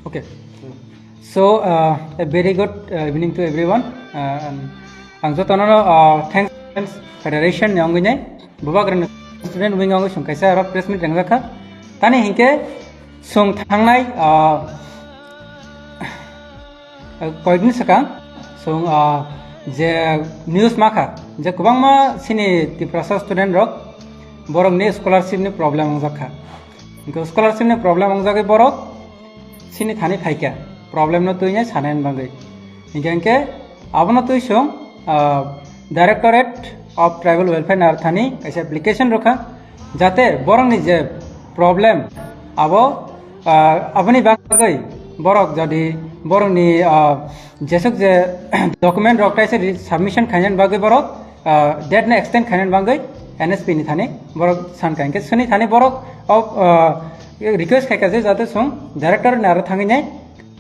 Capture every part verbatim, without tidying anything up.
Okay. So, uh, a very good, uh, evening to everyone. Uh, and ang jotono, uh, thanks federation ni wngwi nai. Bubagra ni student wing wngwi sung kaisa aro press meet rengjakha. Tani hinkhe sung thangnai, uh, koyekni swkang sung, uh, je news makha je kwbangma sini Tiprasa student rok borokni scholarship ni problem wngjakha. Hinkhe scholarship ni problem wngjagwi borok sini thani phaikha, problem no twi nai sanai bagwi. Hinkhe hinkhe abono twi sung, ah, Directorate of Tribal Welfare ni aro thani kaisa application rwkha, jate borokni je problem abo, ah, aboni bagwi borok jodi borokni, ah, jesuk je document rok kaisa re-, submission khainani bagwi borok, ah, date no extend khainani bagwi N S P ni thani borok sankha. Hinkhe sini thani borok, ah, request khaikha je jate sung director ni aro thangwi nai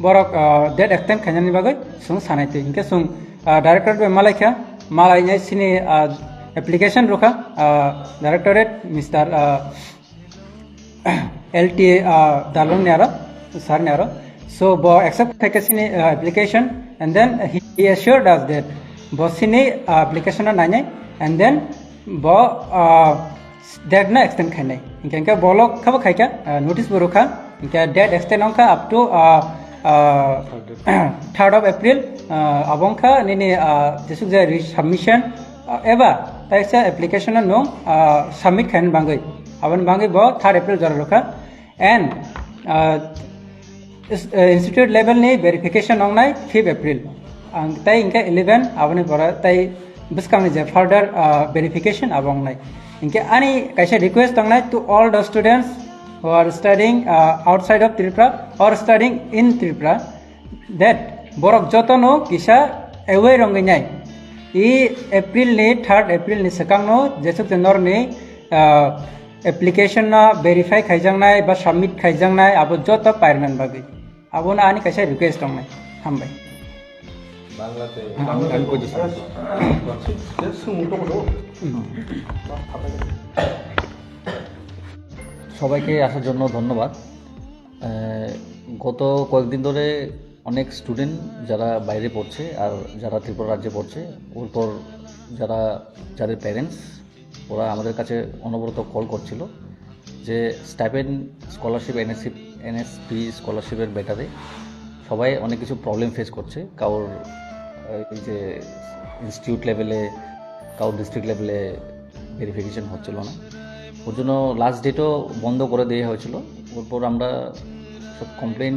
borok, ah, date extend khainani bagwi sung sanai twi. Hinkhe sung, ah, director bai malaikha, malainai sini, ah, application rwkha, ah, directorate Mister, ah, L T A, ah, Darlong ni aro, sir ni aro. So, bo accept khaikha sini, ah, application, and then he assured us that bo sini, ah, application no nainai, and then bo, ah, date no extend khainai. Hinkhe hinkhe bolok khabo khaikha, ah, notice bo rwkha, hinkhe date extend wngkha up to, ah, ah, third of April, ah, abo wngkha nini, ah, jesuk je resubmission, ah, eba taisa application no nwng, ah, submit khainani bagwi. Aboni bagwi bo third April jora rwkha. And, ah, is-, ah, institute level ni verification wngnai fifth April. Ang tei hinkhe eleven aboni pore tei bwskangni je further, ah, verification abo wngnai. Hinkhe ani kaisa request tongnai to all the students who are studying, ah, outside of Tripura or studying in Tripura, that borok jotono kisa aware wngwi nai. I April ni, third April ni swkangno jesuk je norni, ah, application no verify khaijaknai ba submit khaijaknai abo joto pairwknani bagwi. Abono ani kaisa request tongnai. Hambai. বাংলাতে আমি, আমি কইতেছি। সবাইকে আসার জন্য ধন্যবাদ। আহ, গত কয়েকদিন ধরে অনেক স্টুডেন্ট যারা বাইরে পড়ছে আর যারা ত্রিপুরা রাজ্যে পড়ছে, ওর পর যারা, যাদের প্যারেন্টস, ওরা আমাদের কাছে অনবরত কল করছিল যে স্টাইপেন্ড স্কলারশিপ, এনএসসি, এনএসপি স্কলারশিপের ব্যাপারে সবাই অনেক কিছু প্রবলেম ফেস করছে। কারোর, আহ, এই যে ইনস্টিটিউট লেভেলে, কারোর ডিস্ট্রিক্ট লেভেলে ভেরিফিকেশন হচ্ছিল না, ওর জন্য লাস্ট ডেটও বন্ধ করে দেওয়া হয়েছিল। ওর পর আমরা সব কমপ্লেন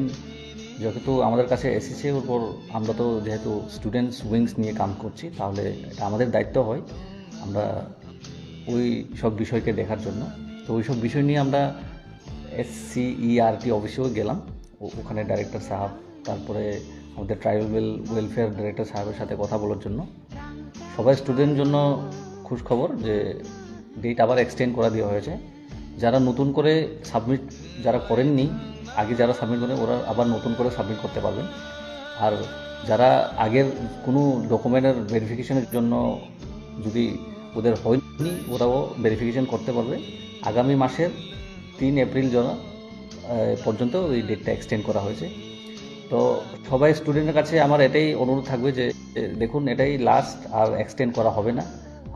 যেহেতু আমাদের কাছে এসেছে, ওর পর আমরা তো যেহেতু স্টুডেন্টস উইংস নিয়ে কাম করছি, তাহলে এটা আমাদের দায়িত্ব হয় আমরা ওই সব বিষয়কে দেখার জন্য। তো ওই সব বিষয় নিয়ে আমরা এসসিইআরটি অফিসেও গেলাম। ও-, ওখানে ডাইরেক্টর সাহেব, তারপরে আমাদের ট্রাইবাল ওয়েলফেয়ার ডাইরেক্টর সাহেবের সাথে কথা বলার জন্য। সবাই স্টুডেন্ট জন্য খুশ খবর যে ডেট আবার এক্সটেন্ড করা দেওয়া হয়েছে। যারা নতুন করে সাবমিট, যারা করেননি, আগে যারা সাবমিট করেন, ওরা আবার নতুন করে সাবমিট করতে পারবেন। আর যারা আগের কোনো ডকুমেন্টের ভেরিফিকেশনের জন্য যদি ওদের হয়নি, ওরাও ভেরিফিকেশন করতে পারবে। আগামী মাসের তিন এপ্রিল জন্য, আহ, পর্যন্ত ওই ডেটটা এক্সটেন্ড করা হয়েছে। তো সবাই স্টুডেন্টের কাছে আমার এটাই অনুরোধ থাকবে যে, এ, দেখুন, এটাই লাস্ট, আর এক্সটেন্ড করা হবে না।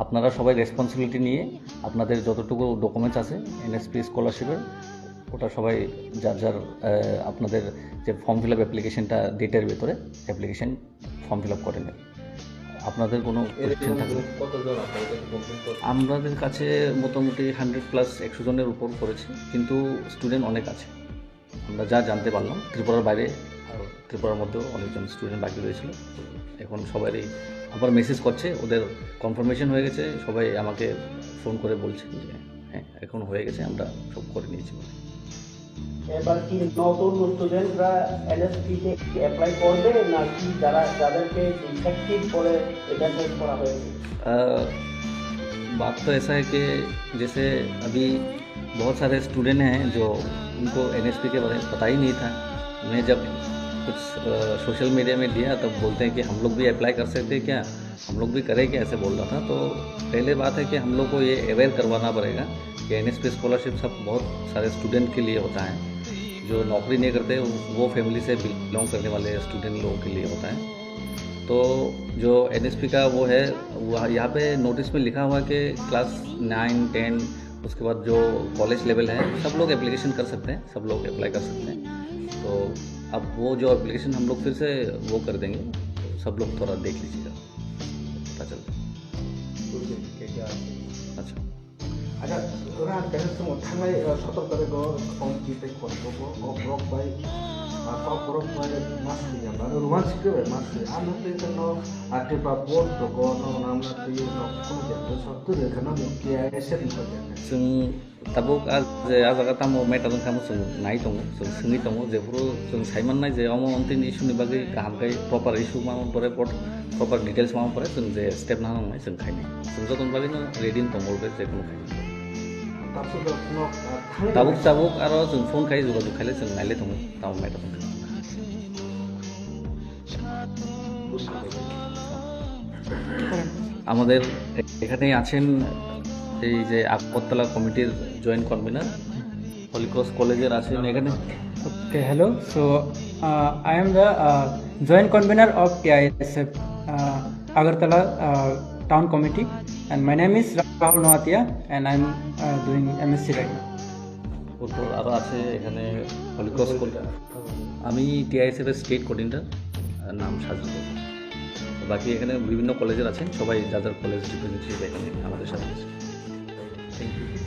আপনারা সবাই রেসপন্সিবিলিটি নিয়ে আপনাদের যতটুকু ডকুমেন্টস আছে এনএসপি স্কলারশিপের, ওটা সবাই যার যার, আহ, আপনাদের যে ফর্ম ফিল আপ অ্যাপ্লিকেশনটা ডেটের ভেতরে অ্যাপ্লিকেশন ফর্ম ফিল আপ করে নেবে। আপনাদের কোনো কোয়েশ্চেন থাকলে কতজন আপনাদের কাছে কমপ্লেন করছে? আমাদের কাছে মোটামুটি হান্ড্রেড প্লাস, একশো জনের উপর করেছে, কিন্তু স্টুডেন্ট অনেক আছে। আমরা যা জানতে পারলাম, ত্রিপুরার বাইরে আর ত্রিপুরার মধ্যেও অনেকজন স্টুডেন্ট বাকি রয়েছিল। এখন সবারই আবার মেসেজ করছে, ওদের কনফার্মেশন হয়ে গেছে, সবাই আমাকে ফোন করে বলছে যে হ্যাঁ, এখন হয়ে গেছে, আমরা সব করে নিয়েছি বলে। এবার কি নতুন স্টুডেন্টরা এনএসপি তে অ্যাপ্লাই করবে, নাকি যারা, যাদেরকে রিজেক্টেড করে এটা সেট করা হয়েছে? अ, बात तो ऐसा है कि जैसे अभी बहुत सारे स्टूडेंट हैं जो उनको एनएसपी के बारे में पता ही नहीं था। मैं जब कुछ, अ, सोशल मीडिया में दिया, तब बोलते हैं कि हम लोग भी अप्लाई कर सकते हैं क्या, हम लोग भी करें क्या, ऐसे बोल रहा था। तो पहले बात है कि हम लोग को ये अवेयर करवाना पड़ेगा कि एनएसपी स्कॉलरशिप सब बहुत सारे स्टूडेंट के लिए होता है। जो नौकरी नहीं करते, वो फैमिली से बिलोंग करने वाले स्टूडेंट लोगों के लिए होता है। तो जो एनएसपी का वो है, वहाँ, यहाँ पे नोटिस में लिखा हुआ है कि क्लास नाइन, टेन, उसके बाद जो कॉलेज लेवल है, सब लोग एप्लीकेशन कर सकते हैं, सब लोग अप्लाई कर सकते हैं। तो अब वो जो एप्लीकेशन हम लोग फिर से वो कर देंगे, सब लोग थोड़ा देख लीजिएगा, पता चल जाएगा। Good evening, K K R। अच्छा। Acha, ora kene sumo thangnai, eh, sotor tarikh o kom ki tei koto ko, kok borok bai, ah, kok borok bai mas kri ya, mane roman sikri bai mas kri. Ano tei tei no, ah, Tripura board rogo no namna tei no kono jagao sot tei khe no K I S F ni kok ya. Chwng tabuk a je a jaga tamo matter wngkha mo chwng nai tongo, chwng swngwi tongo, jephuru chwng sai mannai je omo ontini issue ni bagwi kaham khe proper issue ma pore, proper details ma pore chwng je step na nangnai chwng khainai. Chwng jotoni bagwi no ready wng tongo je kono khainai. Tabuk tabuk aro chwng phone khai jogajog khaile chwng naile tongo tamo matter wngkha. আমাদের এখানে আছেন এই যে আগরতলা কমিটির joint convener, Holy Cross কলেজের আছেন এখানে। Okay, hello. So, uh, I am the, uh, joint convener of T I S F, uh, Agartala, uh, Town Committee, and my name is Rahul Noatia, and I am, uh, doing M S C right now. এরপর আরও আছে এখানে Holy Cross college. আমি টিআইএসএফ এর state coordinator, নাম সাজু। বাকি এখানে বিভিন্ন কলেজের আছেন, সবাই যার যার কলেজ রিপ্রেজেন্টেটিভ এখানে আমাদের সাথে আছে। Thank you.